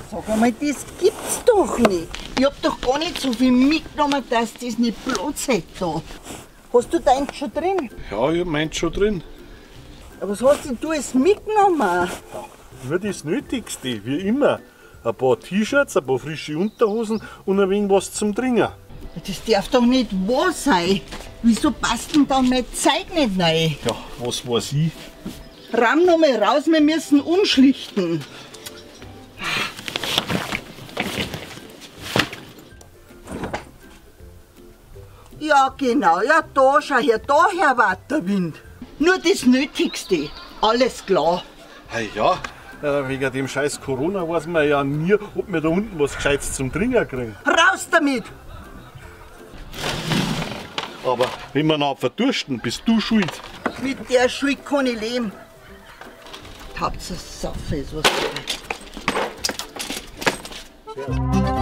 Sag einmal, das gibt's doch nicht. Ich hab doch gar nicht so viel mitgenommen, dass das nicht Platz hätte da. Hast du deins schon drin? Ja, ich hab meins schon drin. Aber was hast denn du alles mitgenommen? Ja, nur das Nötigste, wie immer. Ein paar T-Shirts, ein paar frische Unterhosen und ein wenig was zum Trinken. Das darf doch nicht wahr sein. Wieso passt denn da mein Zeug nicht rein? Ja, was weiß ich? Ramm noch mal raus, wir müssen umschlichten. Ja, genau, ja, da schau her, daher weht der Wind. Nur das Nötigste, alles klar. Hey, ja, wegen dem scheiß Corona weiß man ja nie, ob wir da unten was Gescheites zum Trinken kriegen. Raus damit! Aber wenn wir noch verdursten, bist du schuld. Mit der Schuld kann ich leben. Hauptsache Saufen ist was. Ja.